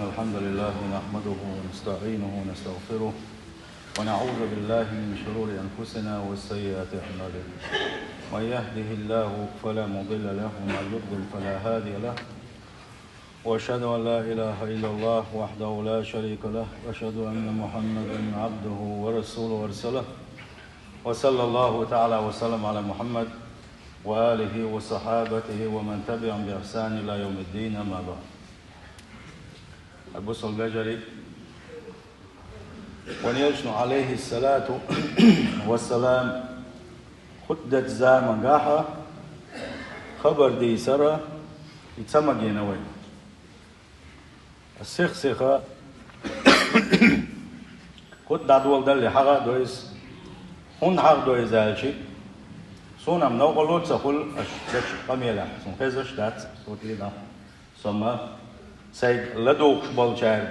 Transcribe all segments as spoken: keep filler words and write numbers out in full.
الحمد لله نحمده ونستعينه ونستغفره، ونعوذ بالله من شرور أنفسنا وسيئات أعمالنا. من يهده الله فلا مضل له، ومن يضلل فلا هادي له. وأشهد أن لا إله إلا الله وحده لا شريك له، وأشهد أن محمدا عبده ورسوله أرسله. وصلى الله تعالى وسلم على محمد وآله وصحابته ومن تبعهم بإحسان إلى يوم الدين، أما بعد. Хьай бусалба вежарий, вайн Элчано, Ӏалайхи ссалату вассалам, хутбат замангахьа хабар дийцар, и ца магийна вайна. Сих-сиха хутба дӀадоладале хьагӀ а дой из, хӀунда хьагӀ дой из аьлча, суна-м новкъарло ца хул аша дечу къамелехь, суна хезаш дац, со тӀе а даха. Со-м сайга ладугӀуш болчаьрга,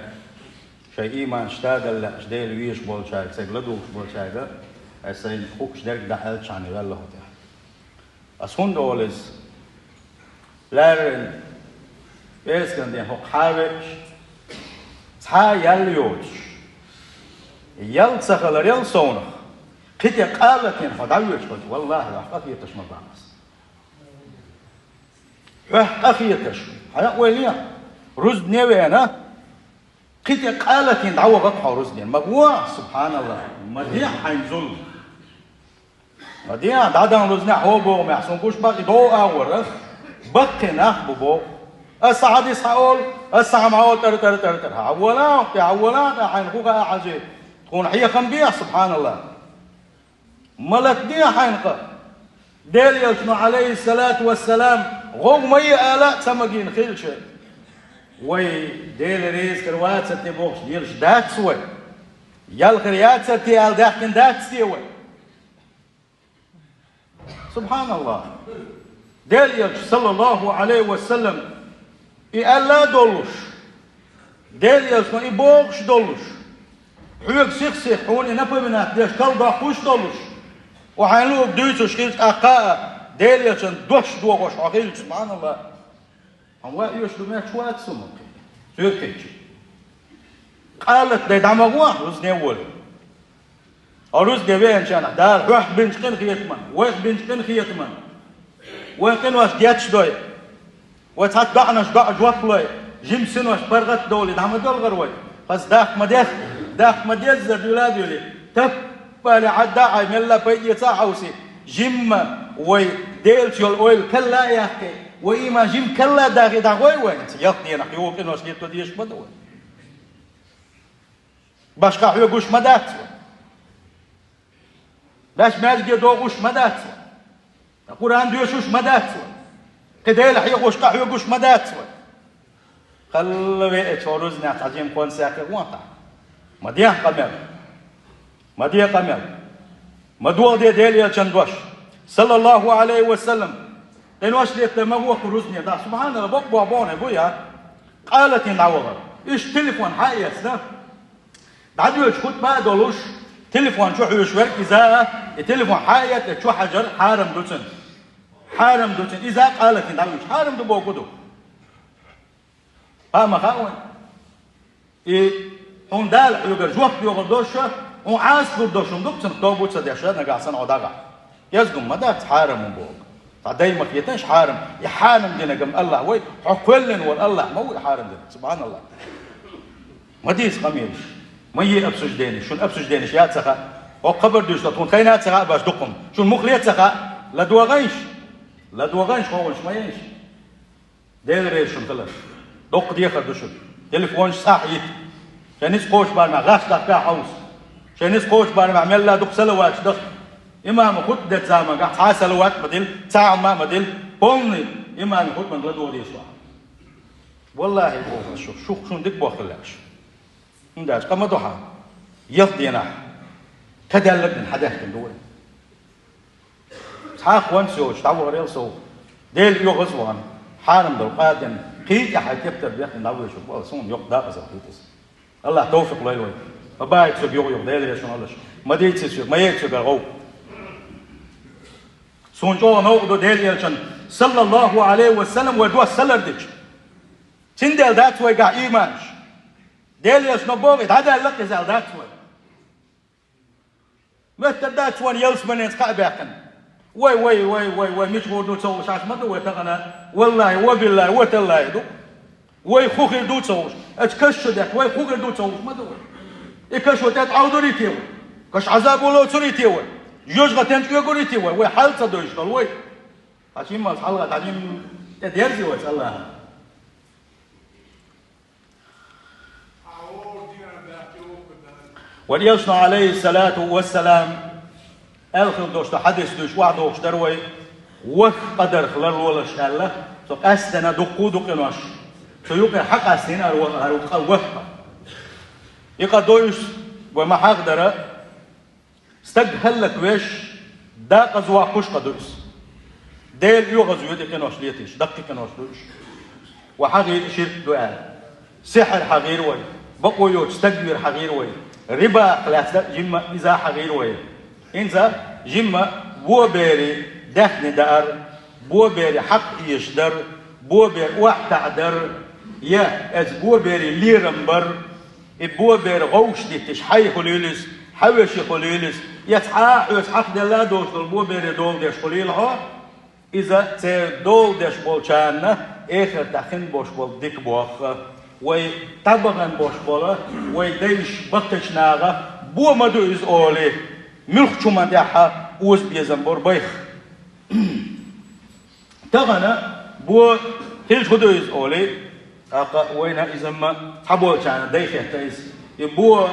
шайн ийманаш тадала лаьаш Дела везаш болчаьрга, сайга ладугӀуш болчаьрга аса сайна хууш дерг дӀааьлча хьуна ваьлла хӀотехь. Аса хӀунда олу иза? Лаьррина, пӀераскан дийнахь хӀокху хьан веъча, цхьа а ял йоцуш, ял ца хиларел совнах, кхин тӀе къа а латийна хьо дӀавоьдуш хилча, валлахӀи, хьох къа хеташ ма бац. Хьох къа хеташ, хьан ойла ехьа, рузбане а веана, кхин тӀе къа а латийна дӀавахарг хьо рузбане. Ма гӀо, субхьаналлахӀ, ма де хьайна зулам. Ма де, дӀадахана рузбанехь хӀокху бохамехь, суна гуш бац и дов агӀор, баккхий нах бу боху. Аса хьадис хьан олу, аса хьан ма олу, тӀара, тӀара, тӀара, тӀара. Хьан вола, хьан вола, хьайна хӀун хаьа хьажий? Тхуна хьехам бехьа, субхьаналлахӀ. Ма латаде хьайна къа. Делан Элчано, Ӏалайхи ссалату вассалам, гӀовгӀа ма е ала а ца магийна хилча, вай Дела реза хир вацара те бохуш лелаш дац вай? Ял хир яцара те ала даьхкина дац те вай? СубхьаналлахӀ! Делан Элчано, саллаллахӀу Ӏалайхи ва саллам, и аьлла а долуш, Делан Элчано и бохуш долуш, хьоьга сих-сиха хьуна и напоминать деш, кара доккхуш долуш, хьо хьайна луург дуьйцуш хилча, тӀаккха а Делан Элчанан дош дохош хьо хилча, субхьаналлахӀ! Амма ва оьшуш ду метташ вац суна, соьга хетча. Къа латадай дӀа ма гӀо ахь, рузбане а волий. Хьо рузбане веанчарна Дала хьох бинчу къинхетаман, вайх бинчу къинхетаман, вайн къинош гечдой, вай цхьацца доӀанаш доӀа жоп лой, жима синош паргӀат а довлий, дӀа ма делхара вай. Хаза дахка ма деза, дахка ма деззара дуьйла а дуьйлий, таппале Ӏадда а Ӏай, мелла а пайда эца а хьовсий, жимма вай Делаца йолу ойла кхелла а яьккхий, вай ийман жима кхелла а дахий дӀагӀой вай, хӀинца ялх денахь юха къинош летто дезаш ма ду вай. Башха хьоьгуш ма дац вай. Баьш маьждиге догӀуш ма дац вай. Къуръан доьшуш ма дац вай. Кхин Дела хьехош къахьоьгуш ма дац вай. Халла веача хьо рузбанехь цхьа жима концерт а гӀо ахь. Ма дехьа къамел. Ма де къамел. Ма догӀа де Делан Элчанан дош. СаллаллахӀу Ӏалайхи ва саллам. Къинош летта ма воху рузбане. Да, субхьаналлахӀ, бакъ боху боху бу я. Къа латийна дӀавахара. Иштта телефон хьаэцна. ДӀадоьдуш хутба а долуш, телефон чу хьоьжуш верг иза а, и телефон хьаэцна чу хьажар хьарам ду цуьнан. Хьарам ду цуьнан. Иза а къа латийна дӀавуьйцуш. Хьарам ду боху ду. Ха, ма хаьа вайн. И хьуна Дала хьоьгара жоп доьхур долуш, хьуна Ӏазап лур долуш хӀума ду-кх цунах тоба ца деш, нагахь санна хьо дӀагӀахь. КӀезиг хӀума ма дац хьарам хӀума бохург. Цхьа дай ма хеташ хьарам. И хьарам динарг-м АллахӀ вай, хьо кхоьллина волу АллахӀ ма ву и хьарам динарг. СубхьаналлахӀ. Ма дийца къамелаш. Ма е обсуждениш. Шуна обсуждениш яц ца хаьа. ХӀокху хабар дуьйцуш тхуна хенахь а ца хаьа баш дукха хӀума. Шуна муха ле ца хаьа. ЛадогӀийша. ЛадогӀийша, хӀокхунаш ма ейша. Дела реза шуна хиларна. Доккха дехар ду шуна. Телефонаш цӀахь йита. Шайн ницкъ кхочу барамехь гӀаш даккха хьовса. Шайн ницкъ кхочу барамехь мелла а дукха салаваташ даха. Имама хутба дечу заманахь цхьа а салават а ма дила, цхьа а хӀума а ма дила. Полный имама хутбанга ладогӀа дезаш вац. ВаллахӀи, боху ас шух, шух шуна дика бохуьйлу аьлла. ХӀунда аьлча къа ма ду хьан. Ялх денахь. Ка даьлларг дина хьан даьхкина ду вай. Цхьа а хӀонца йоцуш, дӀавахарел сов. Дела оьгӀаз а вахана, хьарам долу къа а дина, кхин а тӀаьхьа тептар бехкина дӀавоьдуш ву, суна йоккха дакъазалла хилла иза. АллахӀа товфикъ лойла вайна. Ма баха соьга юха-юха, Дела реза шуна, Аллаш. Ма дийца соьга, ма яйта соьгара гӀовгӀа. Суна чӀогӀа новкъа ду Делан Элчанан, саллаллахӀу Ӏалайхи ва саллам, вай дош ца лардича. Цундела дац вайгахь ийманаш. Дела яшна боху, дӀадаьлла иза аьлла дац вай. Моттар дац вайн ялсаманенца кхаъ баьккхина. Вай, вай, вай, вай, вай, мича гӀур ду ца хууш, хьаш ма ду вай тахана. Валлахьи, ва биллахьи, ва таллахьи ду. Вай хӀун хир ду ца хууш. Ацу каш чу даьхкина, вай хӀун хир ду ца хууш ма ду вай. И кашо тӀе тӀаӀовдур ю те вай? Каш Ӏазабо лоцур ю те вай? Жоьжахатен чӀоьгур ю те вай? Вай хьал ца дойуш долу вай. Хьан чиммалц хьалха дӀа жимма тӀе дерзий вай ца Аллахьа? Вайн элчано, Ӏалайхиссалату вассалам, аьлла хилла долуш ду хьадис дуьйцуш, охьадохуш дара вай, ворхӀ къадарх ларлолаш аьлла, цо къаьстина дуккха а ду къинош. Цу юкъе хьакъастийна ара ва-, ара къа ворхӀ. И къа ду иза, вай ма хьахадара, стаг хӀаллаквеш, декъаза воккхуш къа ду иза. Дела оьгӀазвоьду и къинош летийша, даккхий къинош ду уьш. Ва хьахийра ширк ду аьлла. Сихьр хьахийра вай, бакъо йоцу стаг вийр хьахийра вай, рибах лаьцна жимма иза хьахийра вай. ХӀинца жимма бо берийн даьхни даар, бо берийн хьакъ эшаш дар, бо бер охьатаӀа дар, я эцу бо берийн лерам бар, и бо бер гӀовгӀаш дитташ хьай хуьлийла иза, хьан вешин хуьлийла иза, я цхьа а хьоьца хьахаделла а доцуш долу бо берийн дола деш хуьлийла хьо, иза церан дола деш болчарна эхартахь хин болуш болу дика боху. Вай дӀабахана болуш болу, вай дайша баккхийчу наха бо ма ду иза олий, муьлххачу хӀуманна тӀехь озабезам бора байх. Тахана бо хилча хӀун ду иза олий, тӀаккха вайна иза ма цхьаболчарна дай хетта иза. И бо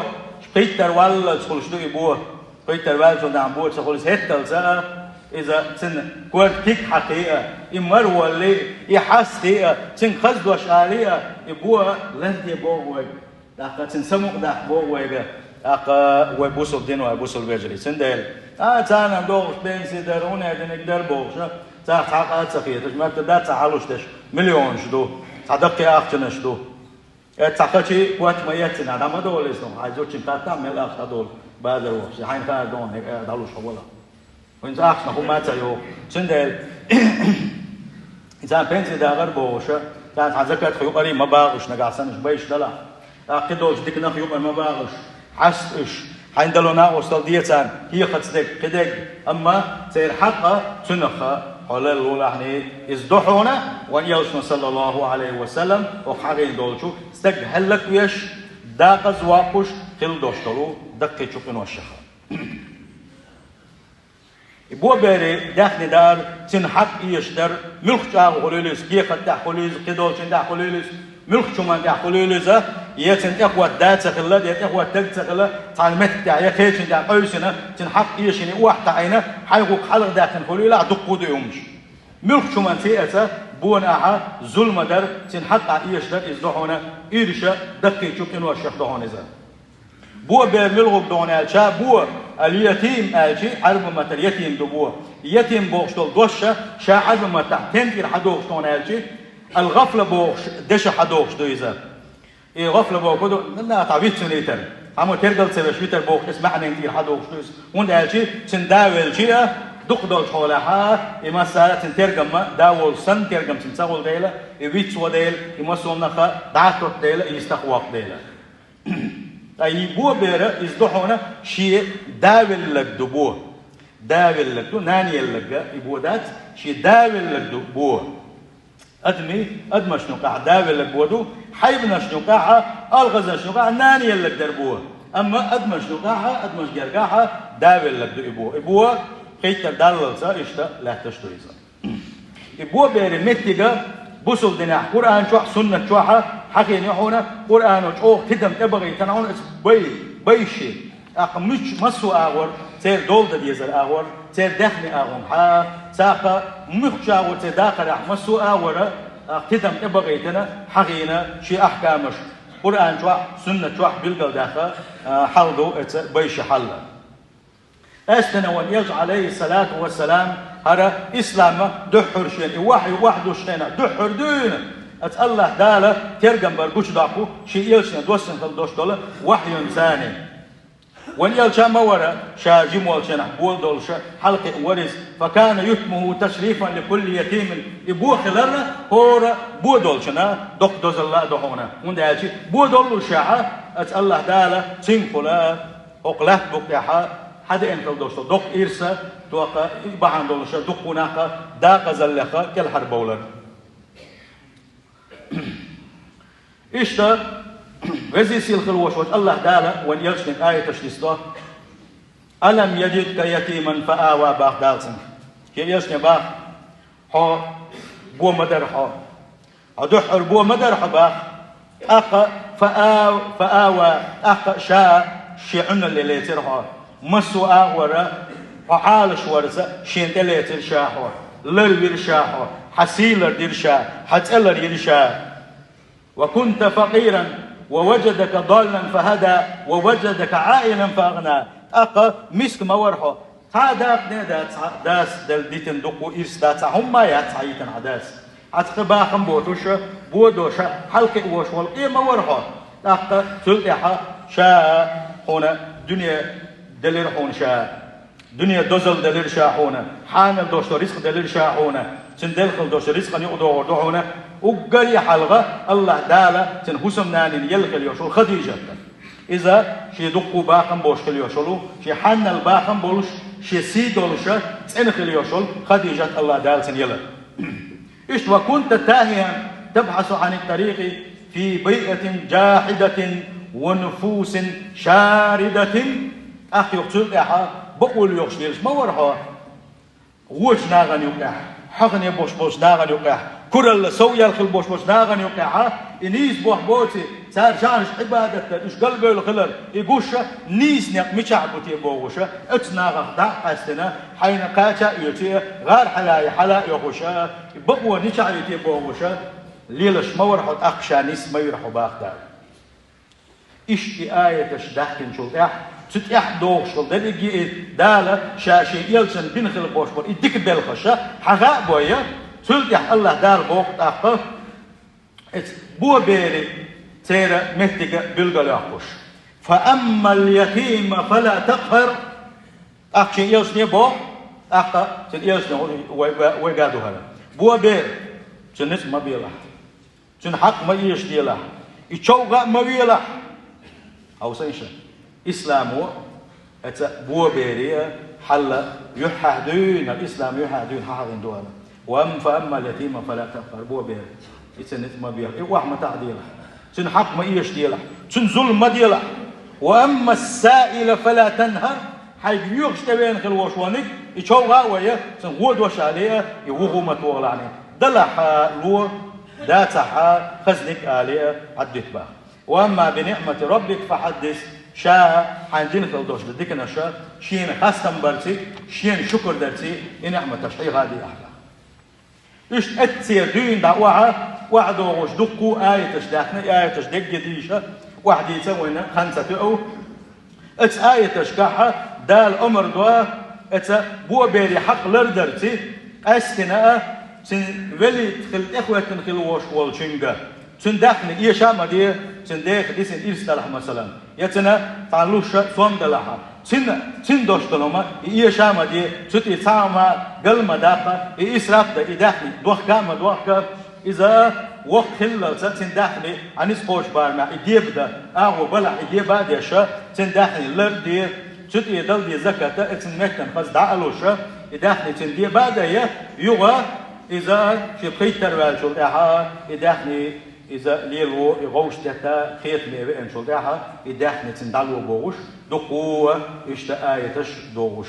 пхийттара валлалц хуьлуш ду и бо. Пхийттара ваьллачул тӀаьхьа бо ца хуьлу иза хӀетталц а, иза цуьнан ког куьг хьакхий а, и мара воллий а, и хьастий а, цуьнга хаза дош алий а, и бо ларде боху вайга. ТӀаккха цуьнан самукъадаккха боху вайга, тӀаккха вай бусалба дин, вай бусалба вежарий. Цундела, а, царна догӀуш пенсий дара, хӀунда диниг дара бохуша, царах цхьа къа а ца хеташ, меттан дац цхьа хьалуш деш, миллионаш ду, цхьа даккхий ахчанаш ду. Э, цхьа хачий, коч ма эццина, дӀа ма долу иза, хьайн зудчун кхатта мел ахча дӀадолу, базар вохуш, хьайна хаар догӀу, э, дӀалуш хьо вала. ХӀинца ахчанах хӀума а ца йогӀу. Цундела, царна пенсий дагӀар бохуша, царна цхьа закат юкъарий ма багӀуш, нагахь санна уьш байш далахь. ТӀаккха кхидолчу диканах юкъара ма багӀуш, хьаста уьш, хьайна дало накъосталла де царна, кехат стаг, кхидерг, амма церан хьакъ а цуьнах хьо ларлолахь, иза ду хьуна, вайн элчано, саллаллаху Ӏалайхи ва саллам, оха хьахийна долчу, стаг хӀаллаквеш, декъаза воккхуш хила долуш долу даккхийчу къиношех. И бо берийн даьхни дар, цуьнан хьакъ эшаш дар, муьлххачу агӀор хуьлийла иза, кехат тӀехь хуьлийла иза, кхидолчун тӀехь хуьлийла иза, муьлххачу хӀуманна тӀехь хуьлийла иза, я цуьнан тӀехӀотта да ца хилла, я тӀехӀотта даг ца хилла, цхьана меттиг тӀехь, я кхечун тӀехь къевсина, цуьнан хьакъ эшина, охьатаӀийна, хьайн гӀуллакх хьалхадаккхина хуьлийла ахь, дуккха а ду и хӀуманаш. Муьлххачу хӀуманна ца эца, бона ахьа зулам дар, цуьнан хьакъ ахь эшаш дар, иза ду хьуна, ирча даккхийчу къиношех ду хьуна иза. Бо бер муьлха ду хьуна аьлча, бо, ал-ятим аьлчи, Ӏарбийн маттахь ятим ду бо. Ятим бохуш долу дош ша Ӏарбийн маттахь стенна тӀера хьадогӀуш ду хьуна аьлчи, ал-гӀафла бохуш дешах хьадогӀуш ду иза. И гӀафла бохург ду, нагахь вицвина витар. Хьан ма тергал ца веш витар бохуш, иза маьӀнийн тӀера хьадогӀуш ду иза. ХӀунда аьлчи, цуьнан да велчи а, дукха долчу хьолехь а, и массара а цуьнан тергам а, да волуш санна тергам цуьнан ца хуьлу дела, и вицво дела, и массо а нах а дӀа а тотту дела, и йистах воккху дела. Ткъа и бо бер а иза ду хьуна, шен да велларг ду бо. Да велларг ду, нана елларг а и бо дац, шен да велларг ду бо. Адамийн, адамашна юкъахь да велларг бо ду, хьайбанашна юкъахь а, алхазанашна юкъахь а нана елларг дара бо. Амма адамашна юкъахь а, адамашна гергахь а да велларг ду и бо. И бо пхийттара даллалц а иштта лаьтташ ду иза. И бо берийн меттиг а бусалба динехь Къуръан чохь а, суннат чохь а хьахийна ю хьуна, Къуръано чӀогӀа тидам тӀебахийтина хьуна, иза бай-, байши. ТӀаккха муьлххачу массо а агӀор церан дола дан дезара агӀор, церан даьхни агӀонга хьа, цхьаъ муьлххачу агӀор церан дахарехь массо а агӀора, тӀаккха тидам тӀебахийтина, хьахийна шен ахькамаш, Къуръан чохь, суннат чохь билгалдаьхна, а, хьал ду эца байши хьал. Къаьстина вайн элча, Ӏалайхиссалату вассалам, хӀара ислам дуьххьара шена, и вахьйу охьадуьсучу хенахь дуьххьара дуьйна, аса Аллахь Дала тергам бар гучудоккху шен элчане доссина хила долуш долу вахьйунца. Вайн элча ма вара ша жима волча хенахь бо долуш, хьалакхиа вара иза. فكان يتمه تشريفا لكل يتيم. И бо хилар хӀора бо долчунна доккха дозалла а ду хьуна. ХӀунда аьлча бо доллушехь, аса Аллаха Дала цуьнгахула хӀокху лаьтта букъ тӀехь хьадеана хила долуш долу доккха ирс, тӀаккха и бахьана долуш дуккха нах декъазаллех кӀелхьарбовлар. Иштта, везий сийлахь хила волуш волчу Аллаха Дала вайн элчанна аяташ дисто: «ألم يجدك يتيما فآوى», баха Дала цуьнга. Шен элчане баха: «Хьо бо ма дара хьо. Хьо дуьххьара бо ма дара хьо», баха. ТӀаккха «фа а-, фа ава», тӀаккха ша шен Ӏуьналле лецира хьо. Массо а агӀора хьо Ӏалаш варца шена тӀелецира ша хьо, ларвира ша хьо, хьан сий лардира ша, хьан цӀе ларйира ша. «وكنت فقيرا ووجدك ضالا فهدى ووجدك عائلا فأغنى». ТӀаккха миска ма вара хьо. Цхьа а дакъа а дац хьан дас делла дитина, дуккха а ирс дац, цхьа хӀумма а яц хьан йитина хьан дас. Хьан цхьа бахам боцуш, бо долуш, хьалакхиа волуш волу къен ма вара хьо. ТӀаккха цул тӀаьхьа ша хьуна дуьне делира хьуна ша. Дуьне дозалла делира ша хьуна, хьанал долуш долу рицкъ делира ша хьуна, цуьнан делла хила долуш рицкъана юкъадогӀур ду хьуна. Уггаре а хьалха Аллаха Дала цуьнан хӀусамнанна елла хила йолуш волу Хадижат. Иза шен дуккха а бахам болуш хила йолуш волу, шен хьанал бахам болуш, шен сий долуш, цӀена хила йолуш волу Хадижат Аллаха Дала цуьнан елла. Иштта: «وكنت تائها تبحث عن الطريق في بيئة جاحدة ونفوس شاردة». ТӀаккха юха цул тӀаьхьа бакъо лоьхуш лелаш ма вара хьо. Вочу нахана юкъехь, хьахане болуш болчу нахана юкъехь, куралла сов яьлла хила болуш болчу нахана юкъехь, и нийса бохь боций, цара шаьш Ӏибадат дар, уьш галбевлла хилар, и гуш, нийса некъ мичахь бу те бохуш, оцу нахах дӀа а къаьстина, хьайна кхача а оьций, гӀар хьала а, хьала а оьхуш, и бакъо мичахь ю те бохуш, лелаш ма вара хьо тӀаккха, ша нис ма вира хьо, баха Дала. Иштта и аяташ даьхкинчул тӀаьхьа, цу тӀехь догӀуш хила дерриге а Дала ша шен элчанна бина хила болуш болу и дика белхаш хьаха а бой, цул тӀаьхьа Аллаха Дала боху тӀаккха, эца бо берийн церан меттиг билгалйоккхуш: «فأما اليتيم فلا تقهر». ТӀаккха шен элчане боху, тӀаккха цуьнан элчане вай, вай, вайга а ду хӀара: «Бо бер, цуьнан ницкъ ма белахь. Цуьнан хьакъ ма эшаделахь, и човгӀа а ма велахь». Хьовсийша, исламо эца бо берийн хьал юьххьехь дуьйна, ислам юьххьехь дуьйна хьахьахийна ду хӀара: «Ва ам-, фа аммал ятима фала такъхар», бо бер, и цуьнан ницкъ ма белахь, и охьа ма таӀделахь, цуьнан хьакъ ма эшаделахь, цунна зулам ма делахь. «Ва аммас саила фала танхар», хьайга йоьхуш тӀевеана хила волуш волниг, и човгӀа а вай, цунна гӀо дош а ле, и вуху ма тохалахь. Далахь а ло, дацахь а, хазниг а ле, Ӏаддит баха. «Ва амма би ниӀмати раббика фахьаддис», ша хьайна дина хила долуш ду диканаш, шена хастам барций, шена шукур дарций, и ниӀматаш хьеха а де ахьа. Иштта эццера дуьйна дӀа охьа, охьадогӀуш дуккха а аяташ даьхна, и аяташ дегге дийша, охьадийца вайна хан ца тоьу. Эца аяташкахь Дала омра до эца бо берийн хьакъ лардарций, къаьстина а, цуьнан велий хила тӀехӀоьттина хила волуш волчуьнга, цуьнан даьхни эша а ма де, цуьнан деха дисина ирс далахь, масалан, я цуьнан цхьана луш сом далахь, цуьнан, цуьнан дош долу хӀума и эша а ма де, цу тӀе цхьа а хӀума гал ма даккха, и исраф дан, и даьхни дохка а ма дохка, иза воккха хиллалца цуьнан даьхни, Ӏа ницкъ кхочу барамехь и деба дан, агӀо балахь и деба а деш, цуьнан даьхни лар а де, цу тӀе дала де закат а, и цуьнан меттана хаза дӀа а луш, и даьхни цуьнан деба а дан, юха иза шен пхийттара ваьллачул тӀаьхьа и даьхни иза лело, и гӀовшта детта, кхетаме веанчул тӀаьхьа и даьхни цуьнан дӀало бохуш, дуккха а иштта аяташ догӀуш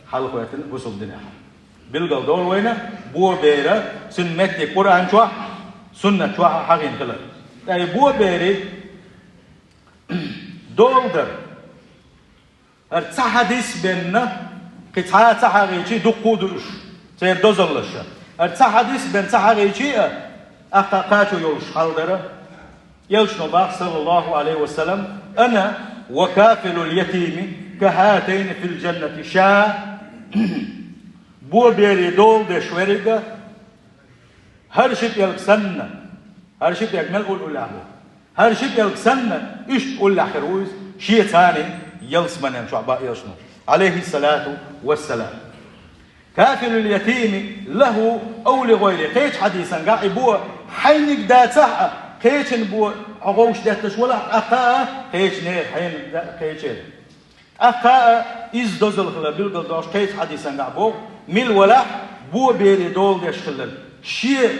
хьалахоьттина бусалба динехь. Билгал долу вайна бо бер, цуьнан меттиг Къуръан чохь, суннат чохь а хьахийна хилар. Ткъа и бо берийн дола дар, хӀара цхьа хьадис бен, кхин цхьа а ца хьахийчий, дуккха а ду уьш, церан дозаллаш. ХӀара цхьа хьадис бен ца хьахийчий а, тӀаккха кхачо йолуш хьал дара. Элчано баха, саллаллаху Ӏалайхи ва саллам: «Ана ва кафилул ятими кахатайни фил джаннати», ша бо берийн дола деш верг а, хӀара ши пӀелг санна, хӀара ши пӀелг мел уллехь бу? ХӀара ши пӀелг санна, иштта уллехь хир ву иза, шеца цхьаьна ялсаманен чохь баха Элчано, Ӏалайхи салату вассалам. «كافل اليتيم له أو لغيره». Кхечу хьадисангахь и бо хьайниг дацахь а, кхечун бо хьо гӀовш детташ валахь, тӀаккха а кхечу нехан хьайна да кхечера. ТӀаккха а иза дозалла хилар билгал долуш кхечу хьадисангахь боху, мила валахь, бо бере дола деш хилар. Шен,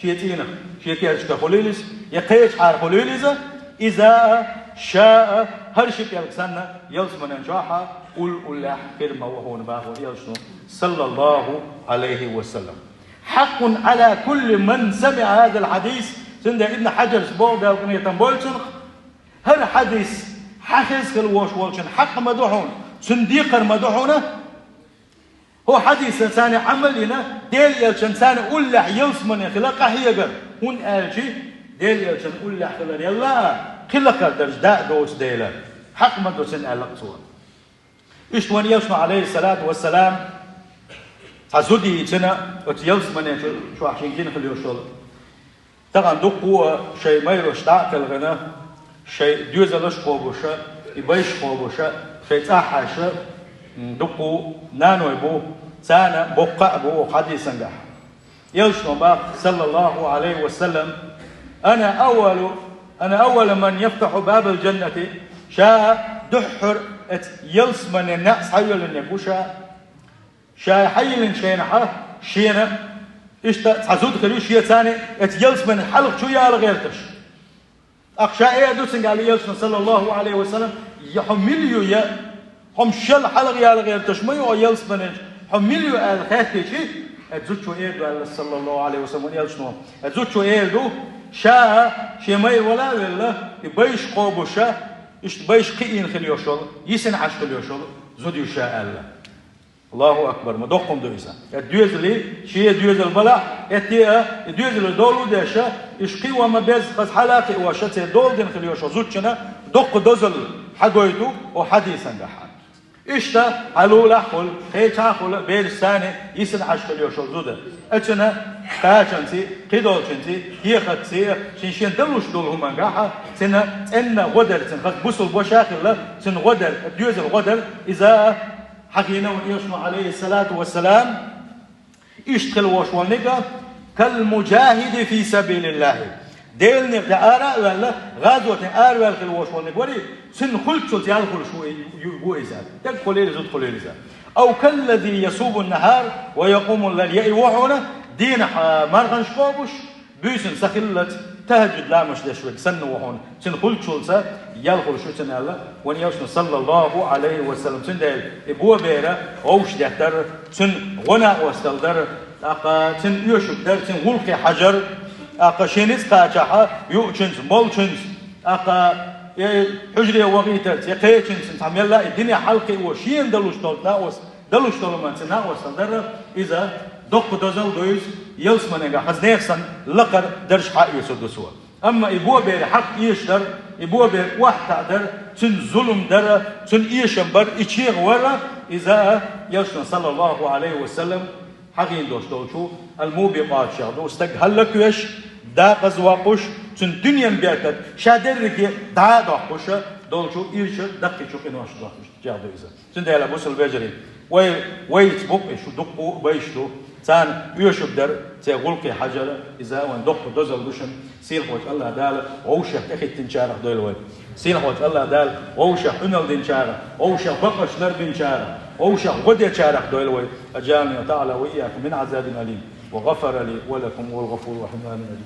шен цӀийнах, шен керташкахь хуьлийла иза, я кхечахьара хуьлийла иза, иза а, ша а, хӀара ши пӀелг санна, ялсаманен чохь а уллехь хир ма ву хьуна боху Элчано, саллаллаху Ӏалайхи ва саллам. «حق على كل من سمع هذا الحديث». Цундела Ибн Хьаджарс боху, Дала къинхетам бойла цунах, хӀара хьадис хьан хеза хила вош волчун хьакъ ма ду хьуна, цуьнан декхар ма ду хьуна, хӀокху хьадисаца Ӏамал а йина, Делан Элчанца уллехь ялсамане хила къахьегар, хӀунда аьлча Делан Элчан уллехь хилар елла а, кхин лакхара дарж да а доцу дела, хьакъ ма ду цуьнан аьлла цо. Иштта вайн Элчано, Ӏалайхи салату вассалам, цхьа зуда йийцина оцу ялсамане чу-, чохь шен гина хила йолуш йолу. Тахана дуккха а шайн майраш дӀа а кхелхина, шайн доьзалш а кхобуш а, и байш а кхобуш а, шайн цӀахь а хьаьжна, м, дуккха а наной бу, царна боккха а бу хьадисангахь. Элчано боху, саллаллаху Ӏалайхи ва саллам: «أنا أول، أنا أول من يفتح باب الجنة». Ша дуьххьара оцу ялсаманен неӀ схьайоьллинарг ву ша. Ша хьайиллинчу хенахь шена иштта цхьа зуда хир ю, шен царна оцу ялсаманен хьалха чу яла гӀерташ. ТӀаккха ша эр ду цуьнга, аьлла Элчано, саллаллаху Ӏалайхи ва саллам: «Я хьо мила ю, я хьо-м шел хьалха яла гӀерташ ма ю хьо ялсаманен чу, хьо мила ю?» аьлла хаьттича, оцу зудчо эр ду, аьлла, саллаллаху Ӏалайхи ва саллам, вайн Элчано. Оцу зудчо эр ду: «Ша шен майра вала а велла, и байш кхобуш а, иштта байш кхиийна хила йолуш йолу, йисина Ӏаш хила йолуш йолу зуда ю ша», аьлла. Аллаху акбар, ма доккха хӀума ду иза. Э, доьзале, шен доьзал балахь, э, те а, и доьзале долу деш а, уьш кхин ван ма безза, хаза хьала а кхиош а, церан дола дина хила йолуш йолу зудчунна доккха дозалла хьагойту оцу хьадисангахь. Иштта, хьалулахь хуьлу, кхечахь хуьлу, бераш царна йисина Ӏаш хила йолуш йолу зуда. Оцунна кхачанций, кхидолчунций, хьехатций, шен-шен далуш долу хӀумангахь, цуьнан цӀенна гӀо дара, цуьнан хаза бусулба ваша а хилла, цуьнан гӀо дара, доьзалан гӀо дара, иза хьахийна вайн Элчано, Ӏалайхи салату вассалам, иштта хила вош волниг а: «كالمجاهد في سبيل الله». Делан некъа тӀе ара а ваьлла, гӀазоте араваьлла хила вош волниг варий, цуьнан хуьлуччалц ял хуьлуш ву, ву иза. Дерг хуьлийла, зуда хуьлийла иза. «أو كالذي يصوم النهار ويقوم الليل». Я и ву хьуна, дийнахь, а, марханаш кхобуш, буьйсанна са хиллалц тахӀаджуд ламазаш деш верг санна ву хьуна, цуьнан хуьлуччалц ял хуьлуш ю цуьнан аьлла, вайн Элчано, саллаллаху Ӏалайхи ва саллам. Цундела и бо бер а гӀовш деттар, цуьнан гӀо накъосталла дар, тӀаккха цуьнан оьшург дар, цуьнан гӀуллакхе хьажар, тӀаккха шен ницкъ кхачахь а юучуьнца, молчуьнца, тӀаккха я хьуьжаре вахийтарца, я кхечуьнца, цхьа мелла а и динехь хьалакхио шена далуш долу накъост-, далуш долу хӀуманца накъосталла дар, иза доккха дозалла ду иза, ялсаманегахь хаза нехан санна лакхара дарж хьаоьцур ду цо. Амма и бо бер хьакъ эшадар, и бо бер охьатаӀадар, цуьнан зулам дар, цуьнан эшам бар, и чегӀа вар, иза Элчано, саллаллаху Ӏалайхи ва саллам, хьахийна долуш долчу «Ал-Мубикъат» чохь ду, стаг хӀаллаквеш, декъаза воккхуш, цуьнан дуьненан беркат, ша дерриге дӀа а доккхуш долчу ирчу даккхийчу къинош доккхуш чохь ду иза. Цундела, бусалба вежарий, вай, вайца бу-кх и шу дуккха а байш ду, царна оьшург дар, церан гӀуллакхе хьажар, иза вайн доккха дозалла ду шуна. Сийлахьчу АллахӀ Дала вовшех тӀехӀиттинчарах дойла вай. Сийлахьчу АллахӀ Дала вовшех Ӏуналла динчарах, вовшех бакъаш лардинчарах, вовшех гӀо дечарах дойла вай. أجارني الله تعالى وإياكم من عذاب أليم، وغفر لي ولكم، وهو الغفور الرحيم. آمين.